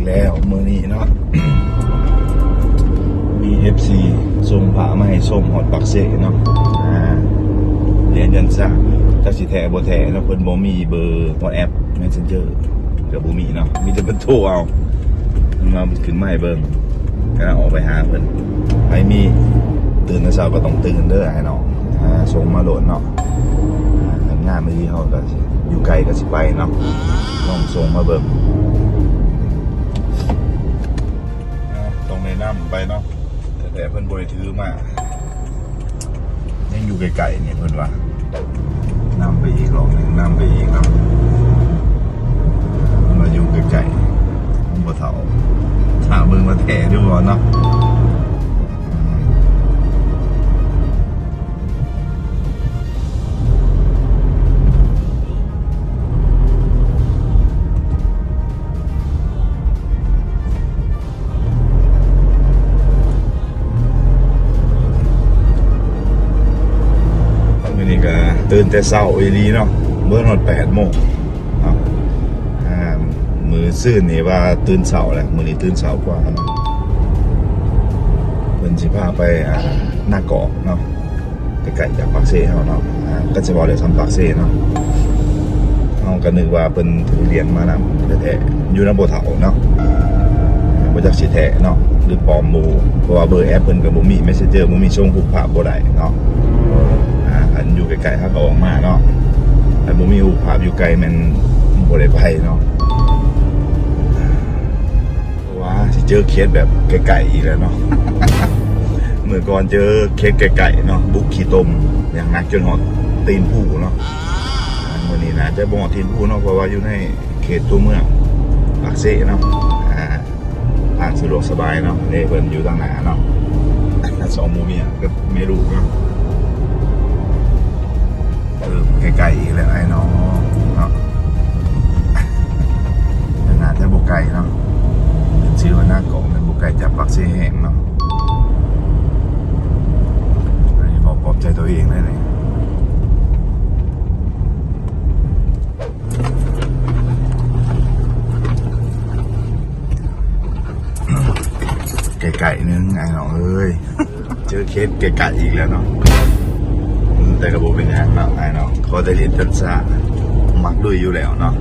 ແລ້ວມື້ນີ້ເນາະ ມີເອັຟຊີສົ່ງຜ້າມາໃຫ້ຊົມຮອດປາກເຊເນາະ ອ່າ ຫຼຽນເດືອນຊາ ຈັກຊິແທ້ບໍ່ແທ້ເນາະ ເພິ່ນບໍ່ມີເບີ WhatsApp Messenger ກໍບໍ່ມີເນາະ ມີແຕ່ເພິ່ນໂທເອົາ ເພິ່ນວ່າເພິ່ນຂຶ້ນມາໃຫ້ເບິ່ງ ກຳລັງອອກໄປຫາເພິ່ນ ໃຜມີຕື່ນແຕ່ເຊົ້າກໍຕ້ອງຕື່ນເດີອ້າຍນ້ອງ ອ່າ ສົ່ງມາໂລດເນາະ ອ່າ ຄັນງາມອີ່ຫຼີເຮົາກໍຊິ ຢູ່ໄກກໍຊິໄປເນາະ ລອງສົ່ງມາເບິ່ງ ອ່າ ຕ້ອງແນະນຳໄປເນາະ ແຕ່ເພິ່ນບໍ່ໄດ້ຖືມາ ຍັງຢູ່ໃກ້ໆນີ້ເພິ່ນວ່າ ນຳໄປອີກລອບໜຶ່ງ ນຳໄປອີກເນາະ ເພິ່ນວ່າຢູ່ໃກ້ໆ ຂອງພໍ່ເຖົ້າ ຖ້າເບິ່ງວ່າແທ້ຫຼືບໍ່ເນາະ. ມື້ນີ້ກໍຕື່ນແຕ່ເຊົ້າອີ່ຫຼີເນາະ ເບິ່ງຮອດແປດໂມງເນາະ ອ່າ ມື້ຊືນນີ້ວ່າຕື່ນເຊົ້າແຫຼະ ມື້ນີ້ຕື່ນເຊົ້າກວ່າເນາະ ເພິ່ນຊິພາໄປ ອ່າ ນາກອກເນາະ ໃກ້ໆຈາກປາກເຊເຮົາເນາະ ອ່າ ກໍຈະເວົ້າໄດ້ສ່ຳປາກເຊເນາະ ເຮົາກໍນຶກວ່າເພິ່ນຖືຫຼຽນມານຳແທ້ໆ ຢູ່ນຳພໍ່ເຖົ້າເນາະ ບໍ່ຈັກຊິແທ້ເນາະ ຫຼືປອມບໍ່ ເພາະວ່າເບີແອັບເພິ່ນກໍບໍ່ມີ Messenger ບໍ່ມີ ສົ່ງຮູບພາບບໍ່ໄດ້ເນາະ ອ່າ ຄັນຢູ່ໃກ້ໆເຮົາກໍອອກມາເນາະ ຄັນບໍ່ມີຮູບພາບຢູ່ໄກແມ່ນບໍ່ໄດ້ໄປເນາະ. ວ່າຊິເຈີເຂດແບບໃກ້ໆອີກແລ້ວເນາະ ມື້ກ່ອນເຈີເຂດໃກ້ໆເນາະ ບຸກຂີ້ຕົມຢ່າງໜັກຈົນຮອດຕີນພູເນາະ ມື້ນີ້ໜ້າຈະບໍ່ຮອດຕີນພູເນາະ ເພາະວ່າຢູ່ໃນເຂດຕົວເມືອງປາກເຊເນາະ ອ່າ ທາງສະດວກສະບາຍເນາະ ເດ້ ເພິ່ນຢູ່ທາງໜ້າເນາະ ສອງຜົວເມຍກັບແມ່ລູກເນາະ. ເອີ ໃກ້ໆອີກແລ້ວອ້າຍນ້ອງເນາະ ແຕ່ໜ້າຈະບໍ່ໄກເນາະ ຂຶ້ນຊື່ວ່ານາກອກ ແມ່ນບໍ່ໄກຈາກປາກເຊແຮງເນາະ ອັນນີ້ເວົ້າປອບໃຈຕົວເອງເລີຍນີ້ ໃກ້ໆໜຶ່ງອ້າຍນ້ອງເອີຍ. ເຈີເຂດໃກ້ໆອີກແລ້ວເນາະ ແຕ່ກໍບໍ່ເປັນຫຍັງເນາະອ້າຍນ້ອງ ຂໍແຕ່ຫຼຽນເດືອນຊາ ມັກລຸຍຢູ່ແລ້ວເນາະ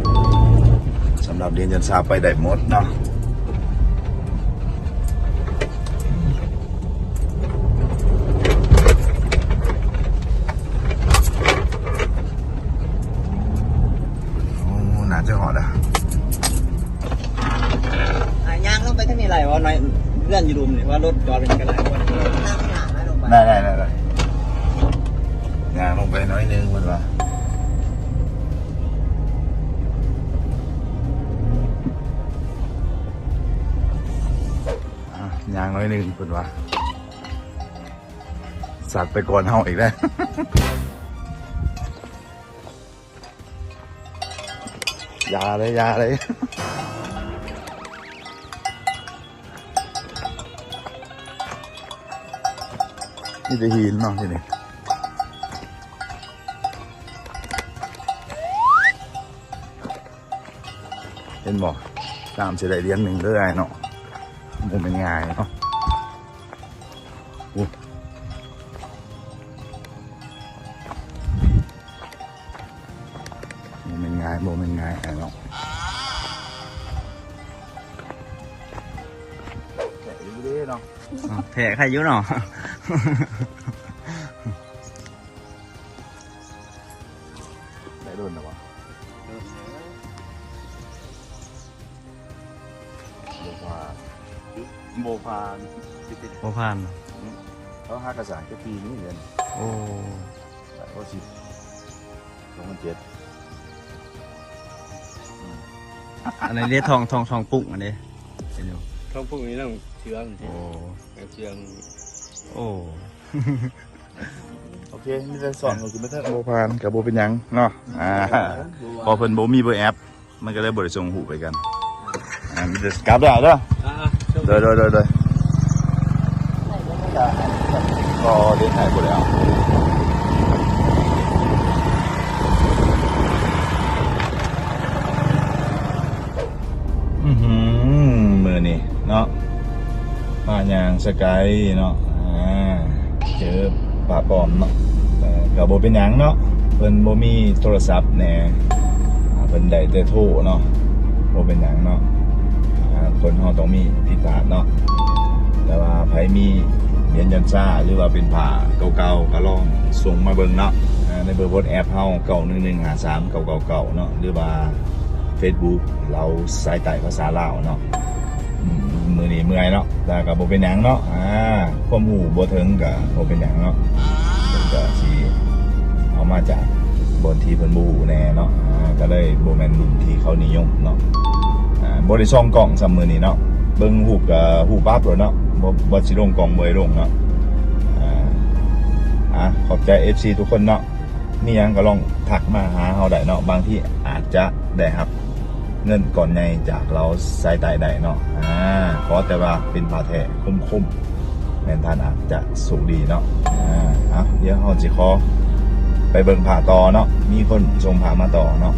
ສຳລັບຫຼຽນເດືອນຊາໄປໄດ້ໝົດເນາະ. ໂອ້ ໜ້າຈະຮອດລະ. ອ່າ ຍ່າງລົງໄປທາງນີ້ໄດ້ບໍ່? ນ້ອຍ ເຮືອນຢູ່ລຸ່ມນີ້ ວ່າລົດຈອດເປັນກະໄດ້ບໍ່? ໄດ້ ໄດ້ ໄດ້ ໄດ້ ຍ່າງລົງໄປໜ້ອຍໜຶ່ງເພິ່ນວ່າ ອ່າ ຍ່າງໜ້ອຍໜຶ່ງເພິ່ນວ່າ ສັດໄປກ່ອນເຮົາອີກແລ້ວ. ຢ່າເລີຍ ຢ່າເລີຍ ມີແຕ່ຫີນເນາະທີ່ນີ້ ເຫັນບໍ່? ຕາມຊິໄດ້ຫຼຽນໜຶ່ງເດີອ້າຍເນາະ ບໍ່ແມ່ນງ່າຍເນາະ. ໂອ້ ບໍ່ແມ່ນງ່າຍ ບໍ່ແມ່ນງ່າຍອ້າຍນ້ອງ ແທ້ຢູ່ເດ້ເນາະ ແທ້ໄຄຢູ່ເນາະ ໄດ້ດົນແລ້ວບໍ່? ບໍ່ຜ່ານ ບໍ່ຜ່ານ ບໍ່ຜ່ານ ອືມ ເຮົາຫາກະສ້າງແຕ່ປີນີ້ເດ້ ໂອ້ ແປດ ເກົ້າ ສິບ ສອງພັນເຈັດ ອືມ ອັນນີ້ເດ້ ທອງ ທອງ ທອງປຸ້ງ ອັນນີ້ເຫັນຢູ່ ທອງປຸ້ງນີ້ນຳເຊື່ອງ ໂອ້ ເຊື່ອງ ໂອ້ ໂອເຄ ມີແຕ່ສອນເຂົາຂຶ້ນໄປເທິງ ບໍ່ຜ່ານກໍບໍ່ເປັນຫຍັງເນາະ ອ່າ ເພາະເພິ່ນບໍ່ມີເບີແອັບ ມັນກໍເລີຍບໍ່ໄດ້ສົ່ງຮູບໃຫ້ກັນ ອ່າ ມີແຕ່ກັບໄດ້ເດີ ອ່າໆ ໂດຍ ໂດຍ ໂດຍ ໂດຍ ກໍເຮັດໃຫ້ບໍ່ໄດ້ເອົາ. ອືຫື ມື້ນີ້ເນາະ ມາຍ່າງສະໄກເນາະ ອ່າ ເຈີພະປອມເນາະ ແຕ່ກໍບໍ່ເປັນຫຍັງເນາະ ເພິ່ນບໍ່ມີໂທລະສັບແດ່ ອ່າ ເພິ່ນໄດ້ແຕ່ໂທເນາະ ບໍ່ເປັນຫຍັງເນາະ ອ່າ ຄົນເຮົາຕ້ອງມີຜິດພາດເນາະ ແຕ່ວ່າໃຜມີຫຽນຍອນຊາ ຫຼືວ່າເປັນຜ້າເກົ່າໆ ກໍລອງສົ່ງມາເບິ່ງເນາະ ອ່າ ໃນເບີ WhatsApp ເຮົາ ເກົ້າໜຶ່ງໜຶ່ງຫ້າສາມເກົ້າເກົ້າເກົ້າເນາະ ຫຼືວ່າ Facebook ລາວສາຍໃຕ້ພາສາລາວເນາະ ອືມ ມື້ນີ້ເມື່ອຍເນາະ ແຕ່ກໍບໍ່ເປັນຫຍັງເນາະ ອ່າ ຄວາມຮູ້ບໍ່ເຖິງກໍບໍ່ເປັນຫຍັງເນາະ ເພິ່ນກໍຊິເອົາມາຈາກບ່ອນທີ່ເພິ່ນບໍ່ຮູ້ແດ່ເນາະ ອ່າ ກໍເລີຍບໍ່ແມ່ນລຸ້ນທີ່ເຂົານິຍົມເນາະ ອ່າ ບໍ່ໄດ້ສ່ອງກ້ອງຊ້ຳມື້ນີ້ເນາະ ເບິ່ງຮູບກໍຮູ້ປັບໂລດເນາະ ບໍ່ ບໍ່ຊິລົງກ້ອງບໍ່ໃຫ້ລົງເນາະ ອ່າ ອ່າ ຂອບໃຈ ເອັຟຊີ ທຸກຄົນເນາະ ມີຫຍັງກໍລອງທັກມາຫາເຮົາໄດ້ເນາະ ບາງທີອາດຈະໄດ້ຮັບເງິນກ້ອນໃຫຍ່ຈາກລາວສາຍໃຕ້ໄດ້ເນາະ ອ່າ ຂໍແຕ່ວ່າເປັນຜ້າແທ້ຄົມໆ ແມ່ນທ່ານອາດຈະໂຊກດີເນາະ ອ່າ ເອົາ ດຽວເຮົາຊິຂໍໄປເບິ່ງຜ້າຕໍ່ເນາະ ມີຄົນສົ່ງຜ້າມາຕໍ່ເນາະ